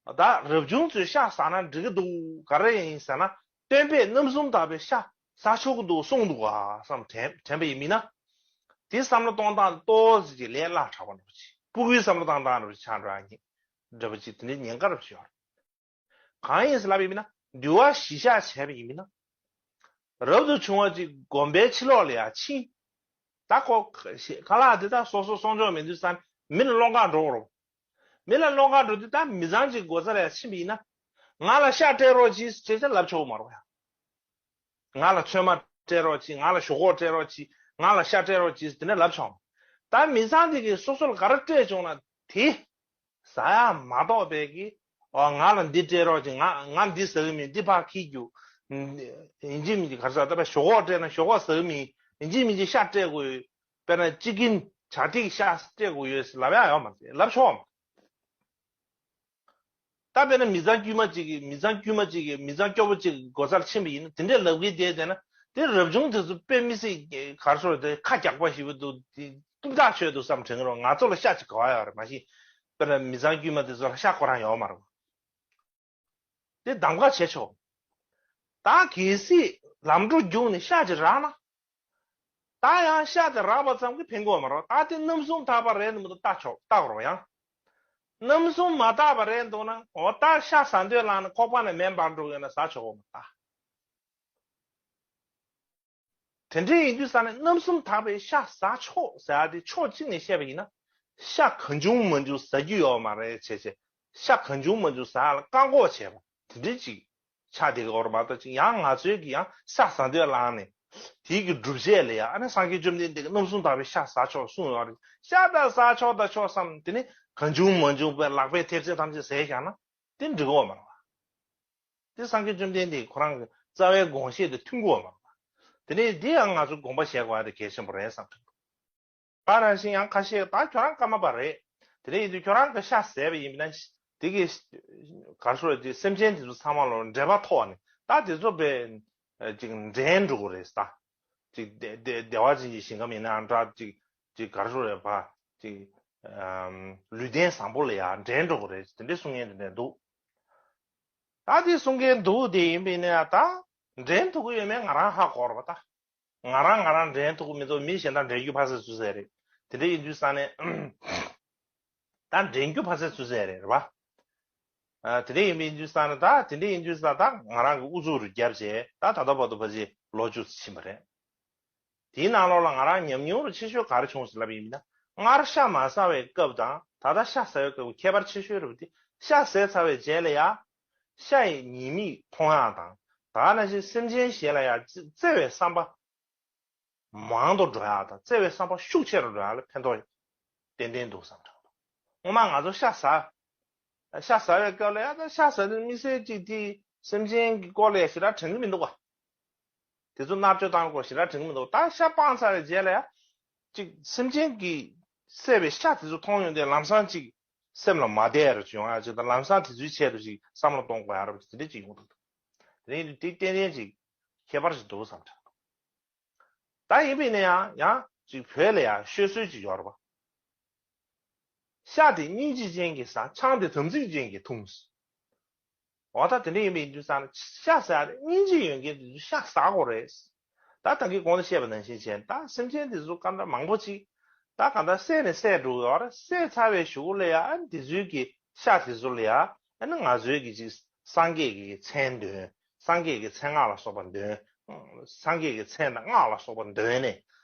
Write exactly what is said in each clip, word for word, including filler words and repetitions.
ད་རབ་བྱུང་ཚོས་ཤ་ཟ་ན་འགྲིག་གི་འདུག་ག་རེ་ཡིན་ཟེར་ན། སྟོན་པས་རྣམ་གསུམ་དག་པའི་ཤ་ཟ་ཆོག་གི་འདུག་གསུངས་འདུག་ག་བསམ་དྲན་དྲན་པ་ཡིན་མིན་ན། དེ་བསམ་བློ་གཏོང་སྟངས་ཏོག་ཙམ་ཅིག་ལས་སླ་དྲགས་པ་འདྲ་པོ་ཅིག་སྤུ་གུའི་བསམ་བློ་བཏང་སྟངས་འདྲ་པོ་ཅིག་ཆགས་འགྲོ་ཡ་ཉེ་འདྲ་པོ་ཅིག་དེ་འདྲའི་ཉེན་ཁ་འདྲ་པོ་ཅིག་ཡོད་རེད། གང་ཡིན་ཟེར་ལབ་ཡིན་མིན་ན། འདུལ་བ་གཞི་བཞག་བྱས་པ་ཡིན་མིན་ན། རབ་ཏུ་བྱུང་བ་ཅིག་དགོན་པའི་ཕྱི་ལོགས་ལ་ཡང་ཕྱིན། ད་ཁོ་ཁ་ལག་དེ་ད་སོ་སོ་སྲུང་སྐྱོབ་མེད་དུས་ཙང་མི་ལ་སློང་ག་འགྲོ་རོགས། མི་ལ་སློང་ག་འགྲོ་དུས་ད་མི་ཚང་གི་སྒོ་རྩ་ལ་ཡང་ཕྱིན་པ་ཡིན་ན། ང་ལ་ཤ་སྤྲད་རོགས་གྱིས་ཅེས་ཅེས་ལབ་ཆོག་གི་མ་རེད་ཡ། ང་ལ་ཚོད་མ་སྤྲད་རོགས་གྱིས། ང་ལ་ཞོག་ཁོག་སྤྲད་རོགས་གྱིས། ང་ལ་ཤ་སྤྲད་རོགས་གྱིས་དེ་འདྲ་ལབ་ཆོག་ད་མི་ཚང་དེ་གིས་སོ་སོ་ལ་ག་རེ་སྤྲད་བྱུང་ན་དེ། ཟ་ཡ་མ་གཏོགས་པའི་གི། ཨོ་ང་ལ་འདི་སྤྲད་རོགས་གྱིས། ང་ང་འདི་ཟ་གི་མིན། འདི་ཕར་འཁྱེར་རྒྱུགས། ཡིན་གཅིག་མིན་གཅིག་ག་རེ་ཟ། ད་ཕར་ཞོག་ཁོག་སྤྲད་ན་ཞོག་ཁོག་ཟ་གི་མིན། ཡིན་གཅིག་མིན་གཅིག་ཤ་སྤྲད་དགོས་ཡོད། དཔེར་ན་ཅི་ཀིན་བྱ་ཐིག་ཤ་སྤྲད་དགོས་ཡོད་ཟེར་ལབ་ཡ་ཡོད་མ་རེད། ལབ་ཆོག་མ་རེད། ད་དཔེར་ན་མི་ཚང་དཀྱུས་མ་གཅིག་གིས། མི་ཚང་དཀྱུས་མ་གཅིག་གིས་མི་ཚང་སྐྱོ་པོ་གཅིག་གི་སྒོ་རྩར་ཕྱིན་པ་ཡིན་ན། དེ་འདྲའི་ལབ་གིན་བསྡད་བསྡད་ན། དེ་རབ་བྱུང་དེ་ཚོ་དཔེ་མི་སྲིད་ག་རེ་ཟེར། དེ་ཁ་རྒྱག་པ་ཞིག་འདུག་དེ་ཏུམ་ཐག་ཆོད་འདུག་བསམ་དྲན་གི་རེད། ང་ཚོ་ལ་ཤ་གཅིག་ག་པར་ཡོད་རེད། མ་གཞི་དཔེར་ན་མི་ཚང་དཀྱུས་མ་དེ་ཚོ་ལ་ཤ་ཁོ་རང་ཡོད་མ་རེད། དེ་གདམ་ག་བྱེད་ཆོག་ད་གལ་སྲིད་ལམ་འགྲོ་རྒྱུགས་ནས་ཤ་གཅིག་རག་ན། ད་ཡང་ཤ་དེ་རག་པ་ཙམ་གྱིས་ཕན་གྱི་ཡོད་མ་རེད། ད་དེ་རྣམ་གསུམ་དག་པ་རེད་འདུག་མི་འདུག་བལྟ་ཆོག་བལྟ་དགོས་རེད་ཡང་། རྣམ་གསུམ་མ་དག་པ་རེད་འདུག་ན། འོ་ད་ཤ་ཟ་འདོད་ལངས་ནས་ཁོག་པ་ནས་མེ་འབར་འགྲོ་གི་ཡོད་ན་ཟ་ཆོག་གི་མ་རེད། དེ་འདྲ་ཡིན་དུས་ཙང་ནས་རྣམ་གསུམ་དག་པའི་ཤ་ཟ་ཆོག་ཟེར་ཡ་དེ་ཕྱོགས་གཅིག་ནས་བཤད་པ་ཡིན་ན། ཤ་གང་བྱུང་མང་བྱུང་ཟ་རྒྱུ་ཡོད་མ་རེད་བྱས་བྱས། ཤ་གང་བྱུང་མང་བྱུང་ཟ་ཡ་ལ་བཀག་འགོག་བྱས་པ་དེ་འདྲ་ཅིག་ཆགས་བསྡད་ཀྱི་ཡོད་རེད་མ་གཏོགས། ཅིག་ཡང་ང་ཚོའི་གི་ཡང་ཤ་ཟ་འདོད་ལངས་ནས། དེའི་གི་སྒྲུབ་བྱེད་ལ་ཡང་ཨ་ནི་སངས་རྒྱས་བཅོམ་ལྡན་འདས་ཀྱིས་རྣམ་གསུམ་དག་པའི་ཤ་ཟ་ཆོག་གསུངས་ཡོད་རེད། ཤ་ད་ཟ་ཆོག་ད་ཆོག་བསམ། དེ་ནི་གང་བྱུང་མང་བྱུང་པའི་ལག་པའི་ཐེབས་ཚད་ཐམས་ཅད་ཟས་བཞག་ན་དེ་འགྲིག་གི་ཡོད་མ་རེད་པ། དེ་སངས་རྒྱས་བཅོམ་ལྡན་འདས་ཁོ་རང་གི་རྩ་བའི་དགོངས་བཞེད་དེ་མཐུན་གྱི་ཡོད་མ་རེད་པ། དེ་ནས་འདི་ཡང་ང་ཚོ་དགོངས་པ་བཞེས་དགོས་ཡ་དེ་གལ་ཆེན་པོ་རེད་བསམ་གྱི་འདུག་ག་ནང་བཞིན་ཡང་ཁ་ཤས་ད་ཁྱོད་རང་ཀརྨ་པ་རེད། དེ་འདྲ་ཡིན་དུས་ཁྱོད་རང་གི་ཤ་ཟས་པ་ཡིན་ན། དེ་གི་ག་རེ་ཟེར་དགོས་རེད། སེམས་ཅན་དེ་ཚོ་ཚང་མ་ལ་འབྲེལ་བ་ཐོགས་ནས་ད་དེ་ཚོ་དཔེ་ཅིག་འདྲེན་འགྲོ་གི་རེད་ད། ཅིག་བདེ་བདེ་བདེ་བ་ཅན་གྱི་ཞིང་ཁམས་ཡིན་ནའང་འདྲ། ཅིག་ཅིག་ག་རེ་ཟེར་དགོས་རེད་པ། ཅིག་ཨམ་ལུས་རྟེན་བཟང་པོ་ལ་ཡང་འདྲེན་འགྲོ་གི་རེད། དེ་འདྲ་གསུང་མཁན་དེ་འདྲ་འདུག་ད་དེ་གསུང་མཁན་འདུག་དེ་ཡིན་པ་ཡིན་ན་ཡང་ད་འདྲེན་ཐུབ་ཀྱི་ཡོད་མེད་ང་རང་ཧ་གོ་རེད་པ་ད། ང་རང་ང་རང་འདྲེན་ཐུབ་ཀྱི་མི་འདུག་མི་གཞན་དག་འདྲེན་རྒྱུ་ཕ་སེ་ཚུ་ཟེར་རེད། དེ་འདྲ་ཡིན་དུས་ཙང་ནས་ད་འདྲེན་རྒྱུ་ཕ་སེ་ཚུ་ཟེར་རེད་རེད་པ། ཨ་དེ་འདྲ་ཡིན་པ་ཡིན་དུས་ཙང་ནས་ད་དེ་འདྲ་ཡིན་དུས་ཙང་ད་ང་རང་གི་ཨུ་ཚུགས་རུ་བརྒྱབ་བྱས་ད་ད་ལྟ་བར་དུ་ཕལ་ཆེར་ལོ་བཅུ་ཙམ་ཕྱིན་པ་རེད། དེའི་ནང་ལོགས་ལ་ང་རང་ཉམས་མྱོང་རུ་ཆེ་ཤོས་ག་རེ་བྱུང་ཟེར་ལབ་ཡིན་ན། སྔར་ཤ་མ་ཟ་བའི་སྐབས་དང་ད་ལྟ་ཤ་ཟ་བའི་སྐབས་ཁྱད་པར་ཆེ་ཤོས་རེད་པ། དེ་ཤ་ཟས་ཚར་བའི་རྗེས་ལ་ཡང་ཤ་ཡི་ཉེས་དམིགས་མཐོང་ཡག་དང་། ད་ག་ནང་བཞིན་སེམས་ཅན་གཞན་ལ་ཡང་བརྩེ་བའི་བསམ་པ་མང་དུ་འགྲོ་ཡག་དང་། བརྩེ་བའི་བསམ་པ་ཤུགས་ཆེ་རུ་འགྲོ་ཡག་ལ་ཕན་ཐོགས་ཏན་ཏན་འདུག་བསམ་དྲན་འདུག་སྔོན་མ་ང་ཚོ་ཤ་ཟ། ཤ་ཟ་བའི་སྐབས་ལ་ཡང་ད་ཤ་ཟ་དུས་དམིགས་བསལ་གཅིག་དེ་སེམས་ཅན་གྱི་སྐོར་ལ་ཡང་ཞེ་དྲག་དྲན་གྱི་མི་འདུག་ག་དེ་ཚོ་མནར་གཅོད་བཏང་སྐོར་ཞེ་དྲག་དྲན་གྱི་མི་འདུག་ད་ཤ་སྤངས་ཚར་བའི་རྗེས་ལ་ཡང་ཅིག་སེམས་ཅན་གྱིས་བསད་པའི་ཤ་དེ་ཚོ་མཐོང་ཡོང་དུས་ལམ་སང་ཅིག་སེམས་ལ་མ་བདེ་རུ་བྱུང་ཡ་ཅིག་དང་། ལམ་སང་དེ་ཚོའི་ཆེད་དུ་ཅིག་བསམ་བློ་གཏོང་དགོས་ཡ་རབས་དེ་འདྲ་ཅིག་ཡོང་གི་འདུག་དེ་ནས་དེ་ཏན་ཏན་ཅིག་ཁྱད་པར་ཞིག་འདུག་བསམ་དྲན་འདུག་ད་ཡིན་པ་ཡིན་ན་ཡང་ཡང་ཅིག་བོད་ལ་ཡང་ཤོད་སྲོལ་ཅིག་ཡོད་རེད་པ། ཤ་དེ་སྙིང་རྗེ་ཅན་གྱིས་ཟ། ཆང་དེ་དམ་ཚིག་ཅན་གྱིས་འཐུང་། འོ་ད་དེ་འདྲ་ཡིན་པ་ཡིན་དུས་ཙང་ཤ་ཟ་ཡ་དེ་སྙིང་རྗེ་ཡོད་མཁན་དེ་ཚོས་ཤ་ཟ་དགོས་རེད། ད་ད་གིན་གོང་དུ་བཤད་པ་ནང་བཞིན་བྱས་ད་སེམས་ཅན་དེ་ཚོ་ག་འདྲ་མང་པོ་ཅིག་ད་ག་འདྲ་བསད་ནས་བསད་འགྲོ་གི་ཡོད་རེད། བསད་ཚར་བའི་གཞུག་ལ་ཡང་དེ་ཚོའི་གི་ཤ་དེ་ཚོ་ལ་ཡང་ཨ་ནི་ང་ཚོའི་གི་ཅིག་སངས་རྒྱས་ཀྱི་མཚན་འདོན། སངས་རྒྱས་ཀྱི་མཚན་སྔགས་ལ་སོགས་པ་འདོན། སངས་རྒྱས་ཀྱི་མཚན་དང་སྔགས་ལ་སོགས་པ་འདོན་ནས་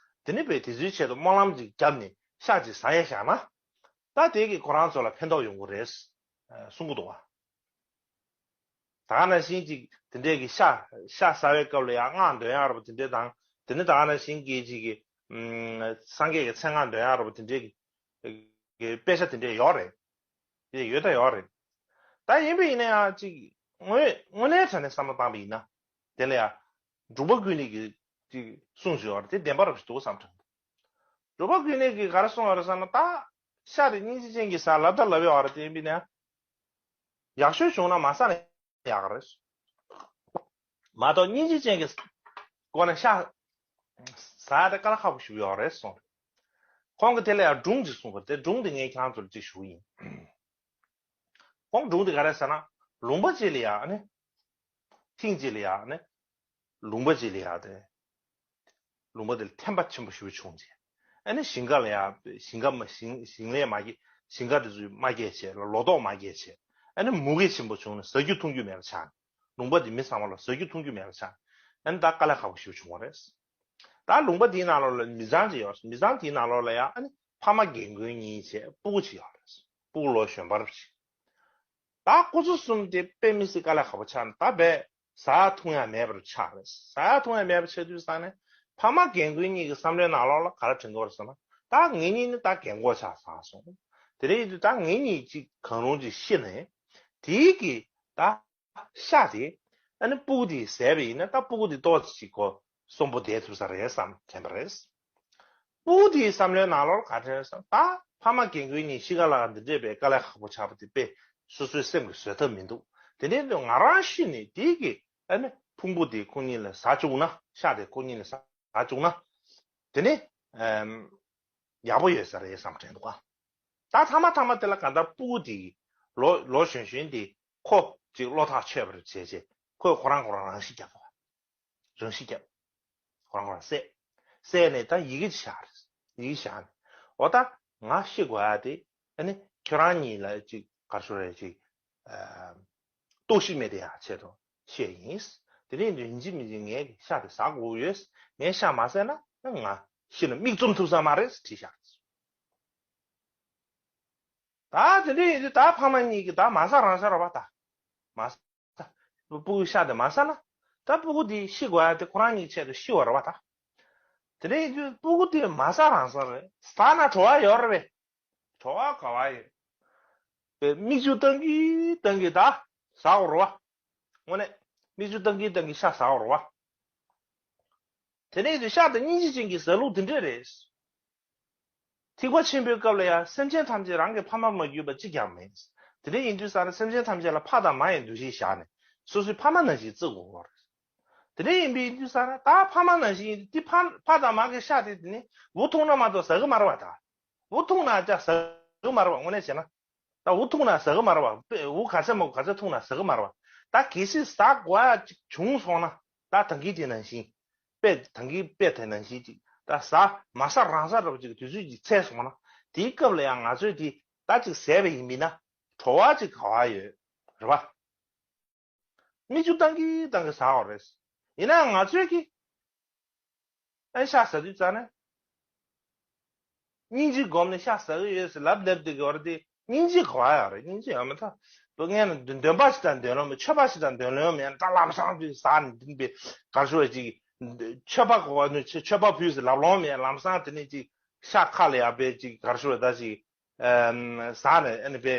དེ་ནི་བས་དེ་ཚོའི་ཆེད་དུ་སྨོན་ལམ་ཅིག་བརྒྱབ་ནས་ཤ་ཅིག་ཟ་ཡ་བཞག་ན། ད་དེ་གིས་ཁོ་རང་ཚོ་ལ་ཕན་ཐོགས་ཡོང་གི་རེད་གསུང་གི་འདུག་བ། ད་ག་ནང་བཞིན་ཅིག་དེ་འདྲས་ཀྱི་ཤ་ཤ་ཟ་བའི་སྐབས་ལ་ཡང་སྔགས་འདོན་ཡག་ར་བ་དེ་འདྲས་དང་། དེ་ནི་ད་ག་ནང་བཞིན་གྱི་ཅིག་གི་སངས་རྒྱས་ཀྱི་མཚན་སྔགས་འདོན་ཡག་ར་བ་དེ་འདྲས་ཀྱི་དཔེ་ཆ་དེ་འདྲས་ཡོད་རེད། དེ་ཡོད་ད་ཡོད་རེད། ད་ཡིན་པ་ཡིན་ན་ཡང་ཅིག་དངོས་དངོས་གནས་དྲང་གནས་བསམ་བློ་བཏང་པ་ཡིན་ན། དེ་ལ་ཡང་འབྲུག་པ་ཀུན་ལེགས་ཀྱི་ཅིག་གསུངས་ཡོད་རེད། དེ་བདེན་པ་ར་བ་ཞིག་འདུག་བསམ་དྲན། འབྲུག་པ་ཀུན་ལེགས་ཀྱིས་ག་རེ་གསུངས་ཡོད་རེད་ཟེར་ན། ད་ཤ་དེ་སྙིང་རྗེ་ཅན་གྱིས་ཟ་ལབ་ད་ལབ་ཡོད་རེད། དེ་ཡིན་པ་ཡིན་ན་ཡང་ཡག་ཤོས་བྱུང་ན་མ་ཟ་ན་ཡག་རེད། མ་གཏོགས་སྙིང་རྗེ་ཅན་གྱི་སྒོ་ནས་ཤ་ཟ་ཡ་དེ་དཀའ་ལས་ཁག་པོ་ཞིག་ཡོད་རེད་གསུངས་རེད། ཁོང་གིས་དེ་ལ་ཡང་སྒྲུང་ཅིག་གསུངས་པ་རེད། དེ་སྒྲུང་དེ་ངས་ཁྱེད་རང་ཚོ་ལ་ཅིག་ཞུ་གི་ཡིན། ཁོང་སྒྲུང་དེ་ག་རེ་ཟེར་ན། ལུང་པ་གཅིག་ལ་ཡ་ཨ་ནི། ཐེངས་གཅིག་ལ་ཡ་ཨ་ནི། ལུང་པ་གཅིག་ལ་ཡ་དེ། ལུང་པ་དེ་ལ་ཐན་པ་ཆེན་པོ་ཞེ་པོ་བྱུང་རྗེས། ཨ་ནི་ཞིང་ཁ་ལ་ཡ་ཞིང་ཁ་མ་ཞིང་ཞིང་ལས་མ་སྐྱེས། ཞིང་ཁ་དེ་ཚོ་མ་སྐྱེས་བྱས་ལ་ལོ་ཏོག་མ་སྐྱེས་བྱས། ཨ་ནི་མུ་གེ་ཆེན་པོ་བྱུང་ནས་ཟ་རྒྱུ་འཐུང་རྒྱུ་མེད་པ་ཆགས། ལུང་པ་དེ་མི་ཚང་མ་ལ་ཟ་རྒྱུ་འཐུང་རྒྱུ་མེད་པ་ཆགས། ཨ་ནི་ད་དཀའ་ལས་ཁག་པོ་ཞེ་པོ་བྱུང་བ་རེད། ད་ལུང་པ་དེའི་ནང་ལོགས་ལ་མི་ཚང་ཅིག་ཡོད་རེད། མི་ཚང་དེའི་ནང་ལོགས་ལ་ཡ་ཨ་ནི་ཕ་མ་རྒན་རྒོན་གཉིས་བྱས་སྤུ་གུ་ཅིག་ཡོད་རེད། སྤུ་གུ་ལོ་གཞོན་པ་རེད་ཅིག་ད་ཁོ་ཚོ་གསུམ་དེ་དཔེ་མི་སྲིད་དཀའ་ལས་ཁག་པོ་ཆགས་ནས་ད་བས་ཟ་ཡ་འཐུང་ཡ་མེད་པར་ཆགས་རེད། ཟ་ཡ་འཐུང་ཡ་མེད་པ་ཆགས་དུས་ཙང་ནས་ཕ་མ་རྒན་རྒོན་གཉིས་ཀྱི་བསམ་བློའི་ནང་ལོགས་ལ་ག་རེ་དྲན་གྱི་ཡོད་རེད་ཟེར་ན། ད་ངེད་གཉིས་ནི་ད་རྒན་གོག་ཆགས་ཚར་སོང་། དེ་འདྲ་ཡིན་དུས་ད་ངེད་གཉིས་ཅིག་གང་རུང་ཅིག་ཤི་ནས་དེའི་གི་ད་ཤ་དེ་ཨ་ནི་སྤུ་གུ་དེས་བཟས་པ་ཡིན་ན་ད་སྤུ་གུ་དེ་ཏོག་ཙམ་ཅིག་གོ་གསོན་པོ་བསྡད་ཐུབ་ས་རེད་བསམ་དྲན་པ་རེད། སྤུ་གུ་དེའི་བསམ་བློའི་ནང་ལོགས་ག་དྲན་སོང་། ད་ཕ་མ་རྒན་རྒོན་གཉིས་ཤི་ཁ་ལ་འདི་འདྲས་པའི་དཀའ་ལས་ཁག་པོ་ཆགས་པ་དེ་དཔེ་སོ་སོའི་སེམས་ཀྱིས་བཟོད་ཐབས་མི་འདུག་དེ་འདྲའི་དུས་ང་རང་ཤི་ནས་དེའི་གི་ཨ་ནི་ཕུང་པོ་དེ་ཁོ་གཉིས་ལ་ཟ་བཅུག་ན། ཤ་དེ་ཁོ་གཉིས་ལ་ཟ་བཅུག་ན། དེ་ནི་ཨམ། ཡག་པོ་ཡོད་ས་རེད་བསམ་དྲན་འདུག་ག་ད་ཐ་མ་ཐ་མ་དེ་ལ་གང་ལྟར་སྤུ་གུ་དེ་ལོ་ལོ་གཞོན་གཞོན་དེ་ཁོ་ཅིག་བློ་ཐག་ཆོད་པར་བྱས་རྗེས་ཁོས་ཁོ་རང་ཁོ་རང་རང་ཤི་རྒྱབ་པ། རང་ཤི་རྒྱབ། ཁོ་རང་ཁོ་རང་བསད། བསད་ནས་ད་ཡི་གེ་ཅིག་བཞག་རེད། ཡི་གེ་བཞག་ནས་འོ་ད་ང་ཤི་དགོས་ཡ་དེ་ཨ་ནི་ཁྱོད་རང་གཉིས་ལ་ཅིག་ག་རེ་ཞུ་རེད། ཅིག་ཨ་ལྟོགས་ཤི་མེད་དེ་ཡ་ཆེད་དུ་བཤད་ཡིན། དེ་ནས་ཡིན་གཅིག་མིན་གཅིག་ངས་ཤ་དེ་ཟ་དགོས་ཡོད། ངས་ཤ་མ་ཟས་ན་ང་ཤི་ན་མིག་བཙུམ་ཐུབ་ས་མ་རེད་བྲིས་བཞག་རེད། ད་དེ་འདྲ་ཡིན་དུས་ད་ཕ་མ་གཉིས་ཀྱིས་ད་མ་ཟ་རང་ཟ་རོགས་པ་ད། མ་ཟ། སྤུ་གུའི་ཤ་དེ་མ་ཟ་ན་ད་སྤུ་གུ་དེ་ཤི་དགོས་ཡ་དེ་ཁོ་རང་གཉིས་ཆེད་དུ་ཤི་བ་རེད་པ་ད། དེ་འདྲ་ཡིན་དུས་སྤུ་གུ་དེ་མ་ཟ་རང་ཟ་རེད། ཟ་ན་བྲོ་བ་ཡོད་རེད་པས། བྲོ་བ་ག་བ་ཡོད། པས་མིག་ཆུ་བཏང་གི་བཏང་གི་ད་ཟ་དགོས་རེད་པ། དངོས་གནས་མིག་ཆུ་བཏང་གི་བཏང་གི་ཤ་ཟ་དགོས་རེད་པ། དེ་ནས་དེ་ཤ་དང་སྙིང་རྗེ་ཅན་གྱི་ཟ་ལུགས་དེ་འདྲས་རེད། ཐེག་པ་ཆེན་པོའི་སྐབས་ལ་ཡང་སེམས་ཅན་ཐམས་ཅད་རང་གི་ཕ་མ་མ་གྱུར་པ་གཅིག་ཀྱང་མེད། དེ་འདྲ་ཡིན་དུས་ཙང་ནས་སེམས་ཅན་ཐམས་ཅད་ལ་ཕ་དང་མ་ཡི་འདུ་ཤེས་བཞག་ནས་སོ་སོའི་ཕ་མ་ནང་བཞིན་བརྩི་དགོས་པ་རེད། དེ་འདྲ་ཡིན་པའི་དུས་ཙང་ནས་ད་ཕ་མ་ནང་བཞིན་ཡིན་དུས་ཕ་ཕ་དང་མ་གི་ཤ་དེ་དེ་ནི་འུ་ཐུག་ན་མ་གཏོགས་ཟ་གི་མ་རེད་པ། ད་འུ་ཐུག་ན་ཅང་ཟ་གི་མ་རེད་པ། དངོས་གནས་བྱས་ན། ད་འུ་ཐུག་ན་ཟ་གི་མ་རེད་པ། དཔེ་འུ་ག་ཚད་མ་ག་ཚད་ཐུག་ན་ཟ་གི་མ་རེད་པ། ད་གལ་སྲིད་ཟ་དགོས་ཡ་ཅིག་བྱུང་སོང་ན་ད་ད་གིན་དེ་ནང་བཞིན། དཔེ་ད་གིན་དཔེ་དེ་ནང་བཞིན་ཅིག་ད་ཟ་མ་ཟ་རང་ཟ་འདྲ་པོ་ཅིག་དུས་ཚོད་ཅིག་ཚད་སོང་ན་དེའི་སྐབས་ལ་ཡང་ང་ཚོས་དེ་ད་ཅིག་ཟས་པ་ཡིན་མིན་ན་བྲོ་བ་ཅིག་ག་བ་ཡོད་རེད་པ། མིག་ཆུ་བཏང་གི་བཏང་གི་ཟ་བ་རེད། ཡིན་ནའང་ང་ཚོས་ཀྱི་ཨ་ཤ་ཟ་དུས་ཙང་ནས། སྙིང་རྗེ་སྒོམ་ནས་ཤ་ཟ་གི་ཡོད་ཟེར་ལབ་ལབ་བསྡད་ཀྱི་ཡོད་རེད་དེ། སྙིང་རྗེ་ག་བ་ཡོད་རེད། སྙིང་རྗེ་ཡོད་མ་ཐག་བུ་ངས་ན་འདོན་པ་ཞིག་དང་འདོན་ལོང་མེད། མཆོད་པ་ཞིག་དང་འདོན་ལོང་མེད། ད་ལམ་སང་དུས་ཟ་ནས་འདི་པའི་གར་ཞུ་བ་ཅིག་མཆོད་པ་གོ་བ་ནུས་ཆེ་མཆོད་པ་ཕུལ་ཟེར་ལབ་ལོང་མེད། ལམ་སང་དེ་ནས་ཅིག་ཤ་ཁ་ལ་ཡར་པའི་ཅིག་གར་ཞུ་བ་ད་ཅིག་ཟ་ནས་ཨ་ནི་པའི།